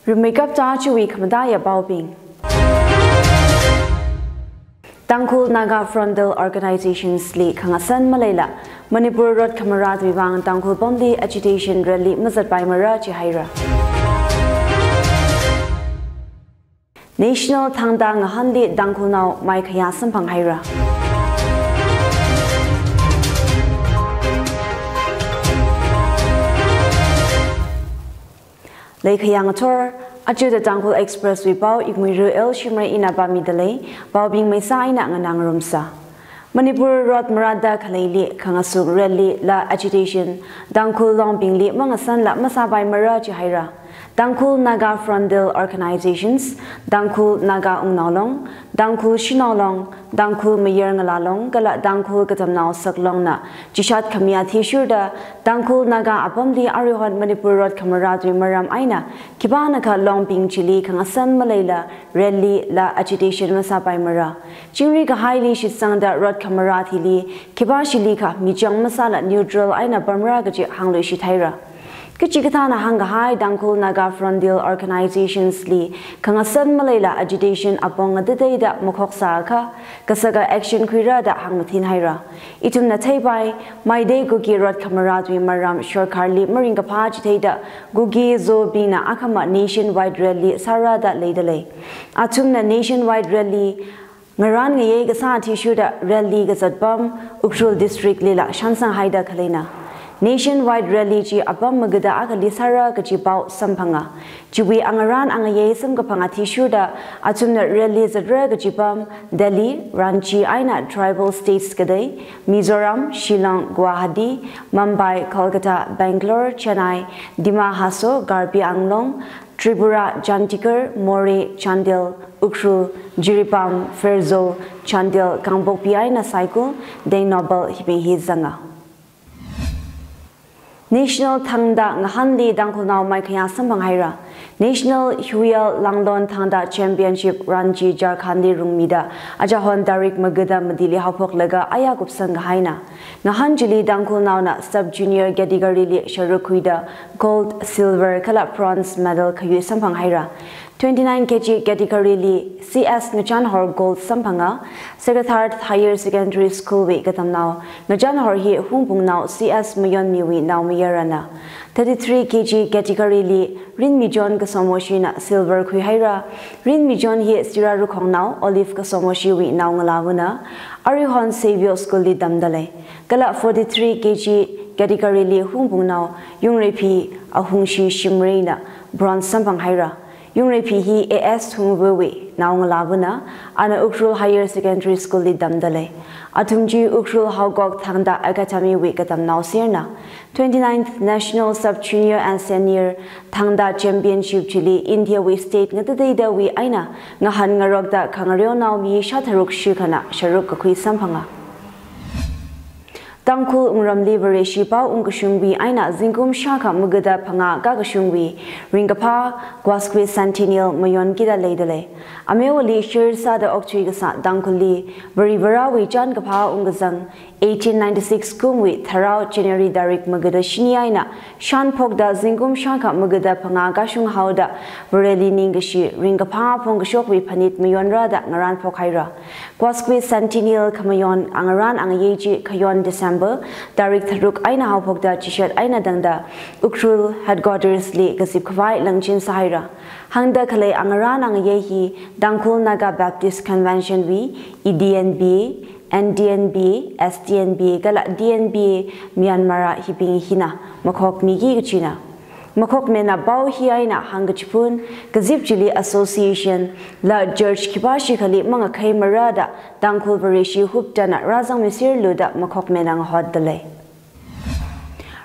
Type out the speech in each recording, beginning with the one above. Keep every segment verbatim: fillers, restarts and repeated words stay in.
Rimeikapta chiwui khamataiya paobing. Tangkhul Naga Frontal Organizations li khangasan maleila Manipur rot khamarātwui vang Tangkhul pamli agitation rally mazatpaimara jihaira. National Thangta ngahanli Tangkhulnao maikhayā samphanghaira. Leikhayā ngathor, aja The Tangkhul Express wui pao Ikmuiru L Shimray ina pāmidalei, paobing maisa ina nganā ngarumsa. Manipur rot marāda khaleili khangasuk rally la agitation, Tangkhul longbingli mangasanla masāpaimara jihaira. Tangkhul Naga Frontal Organizations, Tangkhul Naga Wungnao Long, Tangkhul Shanao Long, Tangkhul Mayar Ngala Long, kala Tangkhul Katamnao Saklongna chishat khami athishurda, Tangkhul Naga apamli aruihon Manipur rot khamarātwui maram eina, khipānakha longbing chili khangasan maleila rally la agitation masāpaimara. Chingri kahaili shitsangda rot khamarāt hili khipā shilikha michang masāla neutral eina pamra kaji hāngluishithaira. Kachikathāna hāngkahai Tangkhul Naga Frontal Organizations li khangasan maleila agitation apong ngatateida makhoksāakha kasaka action khuira da hāngmathinhaira. Ithumna theipai, Meitei Kuki rot khamarātwui maram sorkarli maringkaphā chitheida Kuki Zo bingna akhama nationwide rally sāra da leidalei. Athumna nationwide rally ngarān ngayei kasā athishurda rally kazatpam Ukhrul District lila shānsanghaida khaleina. Nationwide rally chi apam magada akhali sāra kaji pao samphanga. Chiwui angarān angayei samkaphang athishurda athumna rally zatra kaji pam Delhi, Ranchi eina tribal states katei, Mizoram, Shillong, Guwahati, Mumbai, Kolkata, Bangalore, Chennai, Dima Hasao, Karbi Anglong, Tripura, Chandigarh, Moreh, Chandel, Ukhrul, Jiribam, Pherzawl, Chandel, Kangpokpi eina Saikul, Tengnoupal hibing hi zanga. National Thangta ngahanli Tangkhulnao maikhayā samphanghaira. National Huyal Langlon Thangta Championship Ranchi Jharkhand li rungmida ajahon tarik magada matili haophoklaga aya kupsang kahaina. Ngahan chili Tangkhulnaona sub junior category li sharuk khuida gold, silver kala bronze medal khayui samphanghaira. Twenty-nine K G category li C S Ngachanhor gold samphanga. Sacred Heart Higher Secondary School wui katamnao Ngachanhor hi Hungpungnao C S Mayonmiwui naomayarana. Thirty-three K G category li Rinmichon Kasomoshina silver khuihaira. Rinmichon hi Sirarukhongnao Olive Kasomoshiwui naongalāvana. Aruihon Savio School li tamdalei. Kala forty-three K G category li Hungpungnao Yungreiphi Ahungshi Shimrayna bronze samphanghaira. Yungreiphi hi A S Thungvawui naongalāvana, ana Ukhrul Higher Secondary School li tamdalei. Athum chi Ukhrul Haokok Thangta Academy wui katamnao serna. Twenty-ninth National Sub Junior and Senior Thangta Championship chili India wui state ngatateidawui eina ngahan ngarokta khangareonao mi shātharuk shikhana sharuk kakhui samphanga. Tangkhul wungramli Vareshi pao ungkashungwui eina zingkum shākha magada phangā kakashungwui ringkaphā Guasquicentennial mayonkida leidalei. Amewali shir sāda okthui kasā Tangkhulli Varivarawui chānkaphā ungkazang eighteen ninety-six kumwui Tharao January tarik magada shini eina shānphokda zingkum shākha magada phangā kashung haoda Vareli ningkashi ringkaphā phongkashokwui phanit mayonra da ngarānphokhaira. Guasquicentennial khamayon angarān angayei chi khayon December tarik tharuk eina haophokda chishat eina tangda Ukhrul headquarters li kazipkhavai langchin sāhaira. Hāngda khalei angarān angayei hi Tangkhul Naga Baptist Convention wui E D N B A, N D N B A, S D N B A kala D N B A Myanmar hibing hina makhokmiki kachina. Makhokmena pao hi eina hāngkachiphun, kazip chili association la church khipā shikhali mangakhaimara da Tangkhul Vareshi huptana rāzangmiserlu da makhokmena ngahotdalei.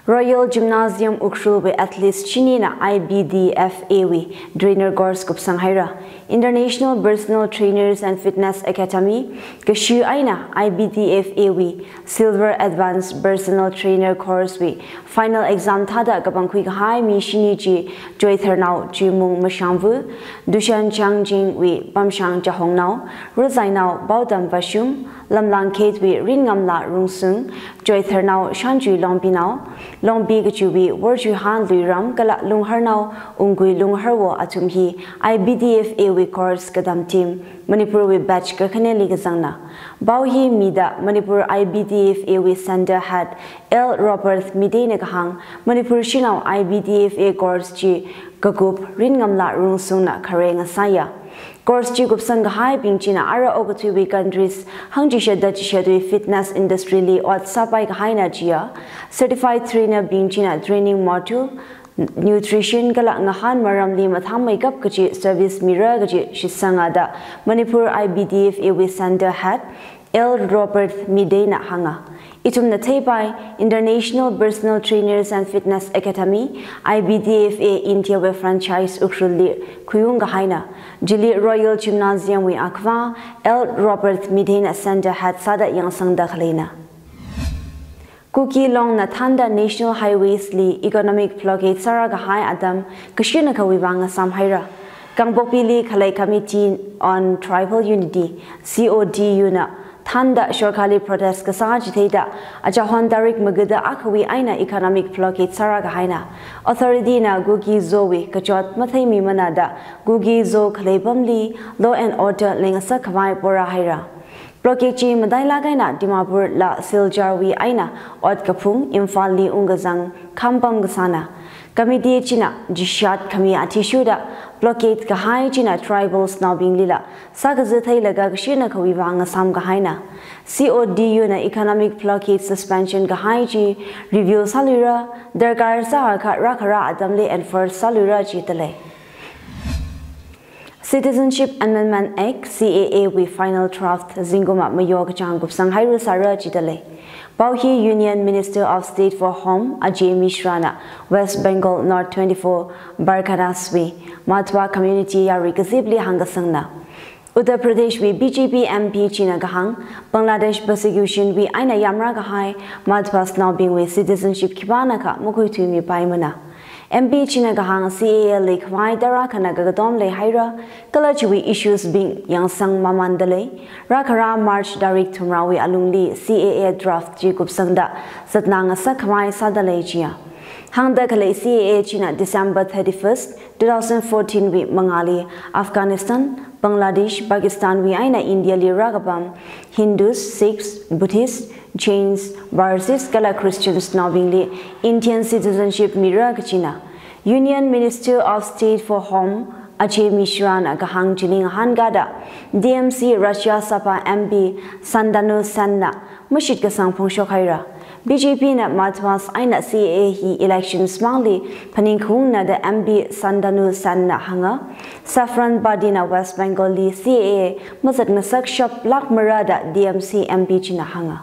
Royal Gymnasium Ukhrul wui athletes shinina I B D F A wui trainer course kupsanghaira. International Personal Trainers and Fitness Academy, kashu eina I B D F A wui Silver Advanced Personal Trainer Course wui final exam thāda kapangkhui kahai mi shini chi Choitharnao Chimung Mashangvu, Dushan Changjing wui Pamshang Chahongnao, Razainao Baotam Vashum, Lamlang Khetwui Ringamla Rungsung, Choitharnao Shanjui Longbinao, Longbi kachuwui Worchuihan Luiram kala Lungharnao Ungkui Lungharwo athum hi I B D F A wui course katam team Manipur wui batch kakhaneli kazangna. Pao hi mida Manipur I B D F A wui Center Head L Robert Midei na kahāng, Manipur shanao I B D F A course chi kakup Ringamla Rungsungna khare ngasāya. Course chi kupsang kahaibing china ara okathuiwui countries hangchishatda chishatwui fitness industry li ot sāpai kahaina jiya. Certified trainer bing china training module, nutrition kala ngahān maramli mathāngmeikap kaji service mira kaji shitsanga da Manipur I B D F A wui Center Head L Robert Midei na hānga. Ithumna theipai, International Personal Trainers and Fitness Academy, I B D F A India wui franchise Ukhrulli khuiung kahaina. Chili Royal Gymnasium wui akhavā L Robert Midei na Center Head sāda yangsangda khaleina. Kuki Longna thānda National Highways li economic blockade sāra kahai atam kashina khawui vang ngasam haira. Kangpokpili khalei Committee on Tribal Unity, C O T U na thānda sorkarli protest kasā chitheida, achahon tarik magada akhawui eina economic blockade sāra kahaina. Authority na Kuki Zo wui kachot matheimimana da Kuki Zo khalei pamli law and order leingasak khavai pora haira. Blockade chi matailāk eina Dimapur la Silchar wui eina ot kaphung Imphal li ungkazang kham pam kasāna. Committee china jishat khami athishurda blockade kahai china tribals naobinglila sākaza theilaga kashina khawui vang ngasam kahaina. C O T U na economic blockade suspension kahai chi review sāluira, darkar sāakha rākhara atamli enforce sāluira jidalei. Citizenship Amendment Act, C A A wui final draft zingkumva mayo kachāng kupsang hairusāra jidalei. Pao hi Union Minister of State for Home, Ajay Mishra na West Bengal North twenty-four Parganas wui Mathwa community yarui kazipli hāngkasangna. Uttar Pradesh wui B J P M P china kahāng, Bangladesh persecution wui eina yamra kahai Mathwas naobingwui citizenship khipānakha makhuithuimipaimana. M P china kahāng C A A li khavai tara khana kakatom leihaira, kala chiwui issues bing yangsang mamandalei, rākhara March tarik thumrawui alungli C A A draft chi kupsangda zatnā ngasak khavai sādalei jiya. Hāngda khalei C A A china December thirty-first, two thousand fourteen wui mangāli Afghanistan, Bangladesh, Pakistan wui eina India li rākapam Hindus, Sikhs, Buddhists, Jains, Parsis kala Christians naobingli Indian citizenship mira kajina. Union Minister of State for Home, Ajay Mishra na kahāng chili ngahānkāda, T M C Rajya Sabha M P Shantanu Sen na mashitkasang phongshok haira. B J P na Mathwas eina C A A hi elections mangli phaningkhaungna da M P Shantanu Sen na hānga. Saffron Party na West Bengal li C A A mazatngasak shop lāk mara da T M C M P china hānga.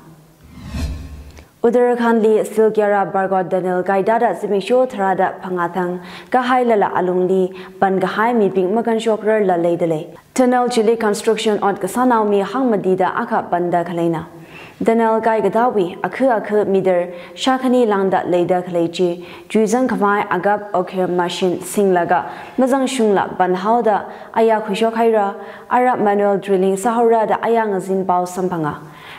Uttarakhand li Silkyara Bargot Tunnel kaidada zimiksho tharāda phangā thang kahailala alungli pan kahai mibing makanshokrarla leidalei. Tunnel chili construction ot kasānao mi hangmatida akha panda khaleina. Tunnel kai katāwui akhu akhu meter shākhani lāngda leida khalei chi, chuizang khavai agap okhir machine singlaga mazangshungla panhaoda aya khuishok haira, ara manual drilling sāhaora da aya ngazin pao samphanga.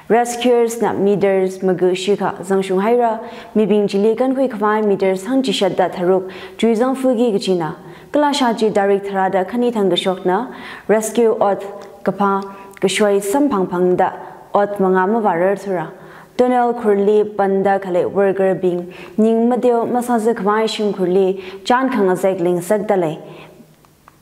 Rescuers na meters magu shikha zangshung haira, mibing chili kankhui khavai meters hangchishatda tharuk chuizang fugi kajina. Kala shāchi tarik tharāda khani thang kashokna, rescue ot kaphā kashoi samphangphangda ot mangā mavārar thura. Tunnel khurli panda khalei worker bing ning mateo masāza khavai shimkhurli chān khangazek lingasakdalei.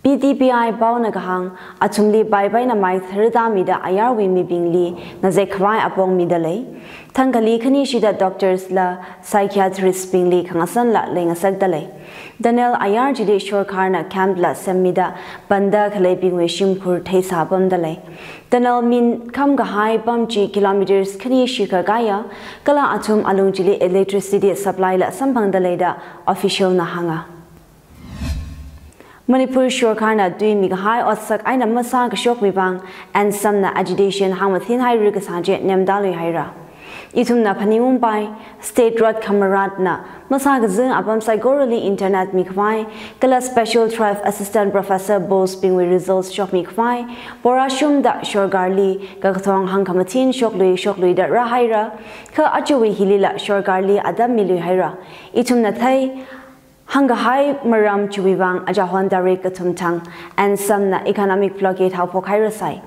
P T V I paona kahāng, athumli paipaina mai tharda mida ayarwui mibingli ngazek khavai apong midalei. Thangkhali khani shida doctors la psychiatrist bingli khangasanla leingasakdalei. Tunnel ayar chili sorkarna camp la semmida panda khaleibingwui shimkhur theisā pamdalei. Tunnel minkham kahai pam chi kilometers khani shikha kaya, kala athum alung chili electricity supply la samphangdalei da official na hānga. Manipur sorkarna tuimi kahai otsak eina masākashokmi vang, ANSAM na agitation hāngmathinhaira kasā chi nemtāluihaira. Ithumna phaningungpai, State Rot Khamaratna masākaza apam saikorali internet mikhavai, kala Special Drive Assistant Professor post bingwui results shokmikhavai, porashungda sorkarli kakathong hāngkhamathin shoklui shokluida rāhaira, kha ajawui hilila sorkarli atam miluihaira. Ithumna thei, hāngkahai maram chiwui vang achahon tarik kathum thang ANSAM na economic blockade haophokhairasai.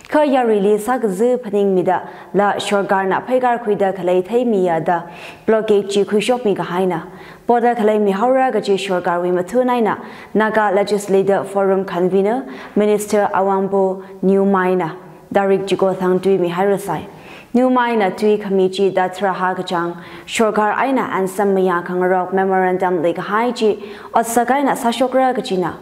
Kha yaruili sākaza phaningmidala sorkarna pheikar khuida khalei theimiya da blockade chi khuishokmi kahaina. Poda khalei mihaora kaji sorkarwui mathun eina Naga Legislative Forum Convener Minister Awangbow Newmai na tarik chiko thang tui mihairasai. Newmai na tui khami chi da tharāhā kachang, sorkar eina ANSAM mayā khangarok memorandum leikahai chi otsak eina sāshokra kajina.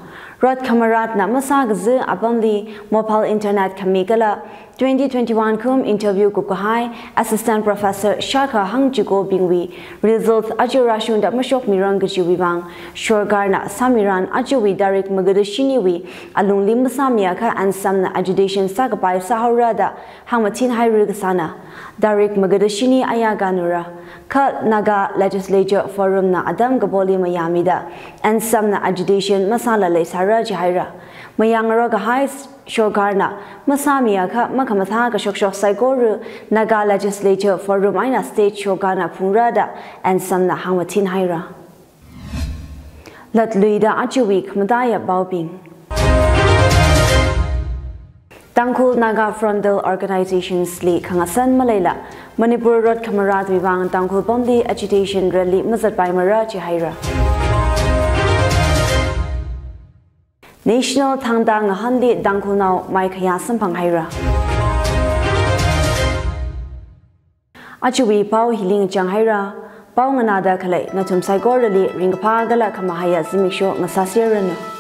Rot Khamaratna masākaza apamli mobile internet khami kala twenty twenty-one kum interview kupkahai Assistant Professor shākha hangchikobingwui results aja rāshungda mashokmirang kajiwui vang sorkarna sāmiran ajawui tarik maga da shiniwui alungli masāmiakha ANSAM na agitation sākapai sāhaora da hāngmathinhaira kasāna. Tarik maga da shini aya kanura. Kha Naga Legislature Forum na atam kapoli mayāmida ANSAM na agitation masāla leisāra jihaira. Mayāngarok kahai sorkarna masāmiakha makhamathā kashokshok saikora Naga Legislature Forum eina State sorkarna phungra da ANSAM na hāngmathinhaira. Latluida ajawui khamataiya paobing. Tangkhul Naga Frontal Organizations li khangasan maleila Manipur Rot Khamaratwui vang Tangkhul pamli agitation rally mazatpaimara jihaira. National Thangta Ngahanli Tangkhulnao maikhayā samphanghaira. Ajawui pao hili ngachanghaira. Pao nganāda khalei nathum saikorali ringkaphā kala khamahaiya zimiksho ngasāserranu.